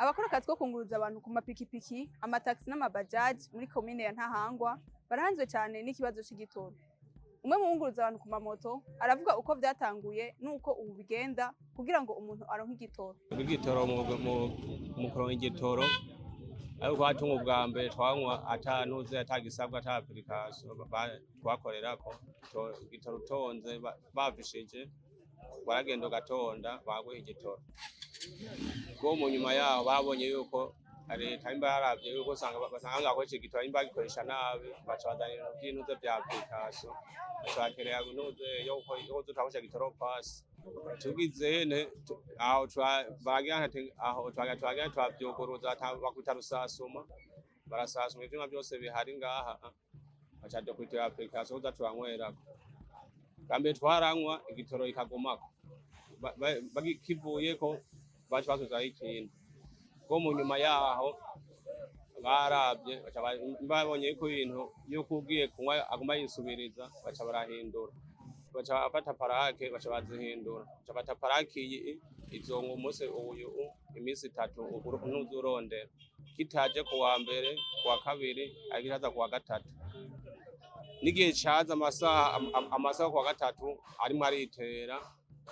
Abakora akazi ko kunguruza abantu ku mapikipiki, amataxi n'amabajaji muri komine ya Ntahangwa barahanzwe cyane n'ikibazo c'igitoro. Umwe mu bunguruza abantu ku mamoto aravuga uko vyatanguye n'uko ubu bigenda kugira ngo umuntu aronke igitoro. Igitoro mu kuronka igitoro, ariko twatunga ubwa mbere twanywa ata ntuze, ata gisabwa, ata application twakorerako. Igitoro utonze bavishije, waragenda ugatonda baguha igitoro. Bwo mu nyuma yaho babonye yuko leta imba yaravye yuko usanga basanga ngakoresha igitoro, imba bagikoresha nabi, baca bazana ibintu vy'intuze vya application, baca bakerera intuze yo kuza igitoro pasi tugizene aho baragira aho twagira twavyuguruza, bakwita rusasuma, barasasuma ivyuma vyose bihari ngaha, baca dukwita application kuza turanywerako. Bwa mbere twaranywa igitoro ikagumako, kivuyeko baca basubizaho ikindi. Bwo mu nyuma yaho baravye, baca babonye yuko ibintu yuko ugiye kunywa aguma yisubiriza, baca barahindura, baca bafata parake, baca bazihindura, baca bafata parake iyi izonga umunsi uyu iminsi 3 ntuzurondera kitaje ku wa mbere, ku wa kabiri, ariko itaza ku wa gatatu. N'igihe caza amasaha ku wa gatatu arimwo aritera,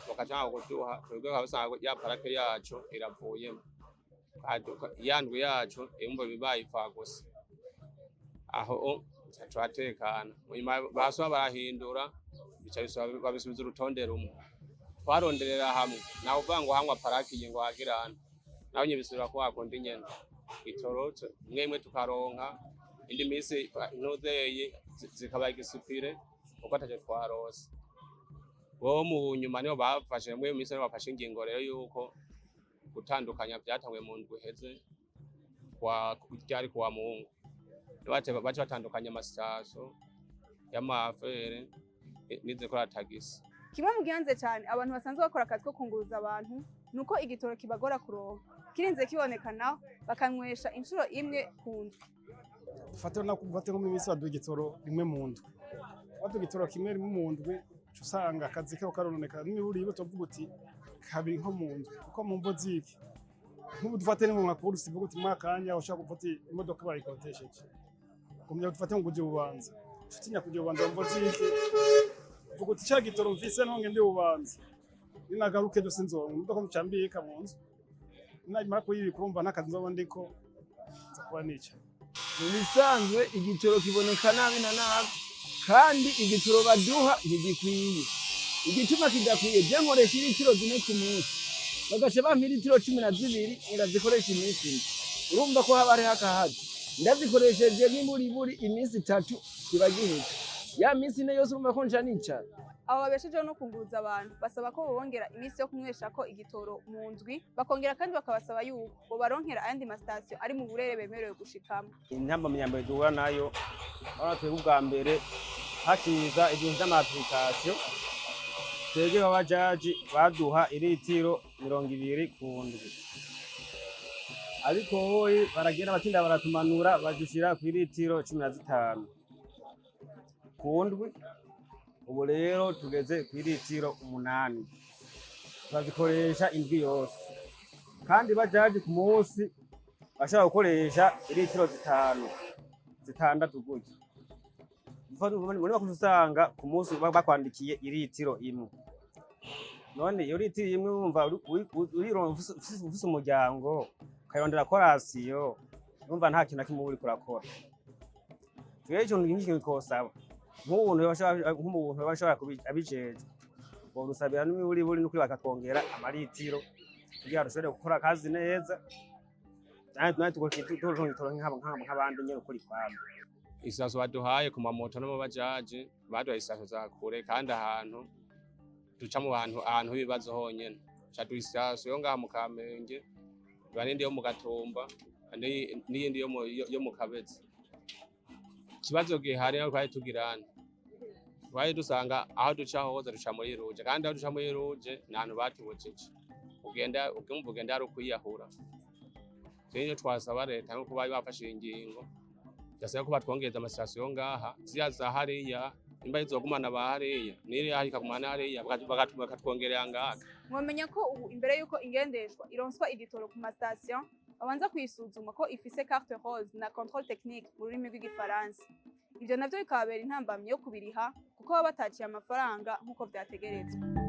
bakaca kuduha twebwe ukaba ya parake yacu iravuyemo, ya ndwi yacu imvo bibaye ipfa gusa. Aho turatekana. Nyuma basaba barahindura, bica babisubiza urutonde rumwe twaronderera hamwe, nawe uvuga ngo hanywa parake iyi ngo hagirana nawe nyine bisubira ko wakundi nyene itoro imwe imwe tukaronka, indi minsi ntuzeye zikaba igisipire kuko ataco twarose. Bo mu nyuma niho bafashe muri iyo minsi, niho bafashe ingingo rero yuko gutandukanya vyatanguye mu ndwi iheze kwa ryari kuwa Mungu. Bace batandukanya amasitaso y'amafere n'izikora tagisi. Kimwe mu gihanze cyane abantu basanzwe bakora akazi ko kunguruza abantu nuko igitoro kibagora kuronka, kirinze kiboneka naho bakanywesha inshuro imwe ku ndwi. Dufate no gufate nko mu minsi baduha igitoro rimwe mu ndwi, baduha igitoro kimwe rimwe mu ndwi, uca usanga akazi kako karononekara. N'imiburi tuvuga uti kabiri nko mu ndwi, kuko mu mvo ziki nk'ubu dufate ni mu makuru sivuga uti mwaka kanya ushaka gufata imodoka bayikodesheje, gumya dufate ngo uje Bubanza, utinya kuja Bubanza mu mvo ziki, vuga uti ca gitoro mfise ntonge ndi Bubanza, ninagaruke byose nzonga imodoka mucambika mu nzu, namara kuyibika urumva n'akazi nzoba ndiko nza kuba nicaye. Mu bisanzwe igitoro kiboneka nabi na nabi, kandi igitoro baduha ntigikwiye. Igituma kidakwiye, je nkoresha iritiro 4 ku munsi, bagaca bampa iritiro 12 ndazikoresha iminsi 4. Urumva ko haba hariho akahazi. Ndazikoresheje n'imburiburi iminsi 3 kiba giheze, ya minsi 4 yose urumva ko nca nicara. Abo babeshejeho no kunguruza abantu basaba ko bobongera iminsi yo kunywesha ko igitoro mu ndwi, bakongera kandi bakabasaba yuko bobaronkera ayandi masitasiyo ari mu burere bemerewe gushikamo. Intambamyi ya mbere duhura nayo, urabona twebwe ubwa mbere hakiza ibintu vy'ama application, twebwe b'abajaji baduha iritiro 20 ku ndwi, ariko hoyi baragenda batinda baratumanura, badushira kw'iritiro 15 ku ndwi. Ubu rero tugeze kw'iritiro 8, turazikoresha indwi yose, kandi bajaji ku munsi bashobora gukoresha iritiro 5, 6 gutyo. Muri make usanga ku munsi bakwandikiye iritiro 1. None iyo litiro 1 wumva urironka ufise umuryango ukayirondera korasiyo, urumva nta kintu na kimwe uba uriko urakora. Twebwe ico nk'ikintu twosaba nk'umuntu yoba ashobora abijejwe, bodusabira n'imiburiburi n'ukuri bakatwongera amaritiro kugira dushobore gukora akazi neza, natwe turonke nk'abandi nyene ukuri kwamye. Isaso baduhaye ku mamoto n'amabajaji, baduhaye isaso za kure, kandi ahantu duca mu bantu ahantu h'ibibazo honyene, ca duha isaso yo ngaha mu Kamenge, duha n'indi yo mu Gatumba, n'iyindi yo mu Kabezi. Ikibazo gihari aho twari tugirana, twari dusanga aho duca hose duca muri ruje, kandi aho duca muri ruje ni ahantu batubujije ugenda, ugumva ugenda ari ukwiyahura. Rero twasaba leta nkuko bari bafashe ingingo, byasaba ko batwongereza amasitasiyo ngaha, ziriya za hariya nimba zizogumana ba hariya, n'iriya ikagumana hariya, bakatwongerera ngaha. Mwomenya ko ubu imbere y'uko ingendeshwa ironswa igitoro ku masitasiyo Babanza kuyisuzuma ko ifise carte rose na contrôle technique mu rurimi rw'Igifaransa. Ivyo navyo bikababera intambamyi yo kubiriha, kuko baba bataciye amafaranga nk'uko vyategerezwa.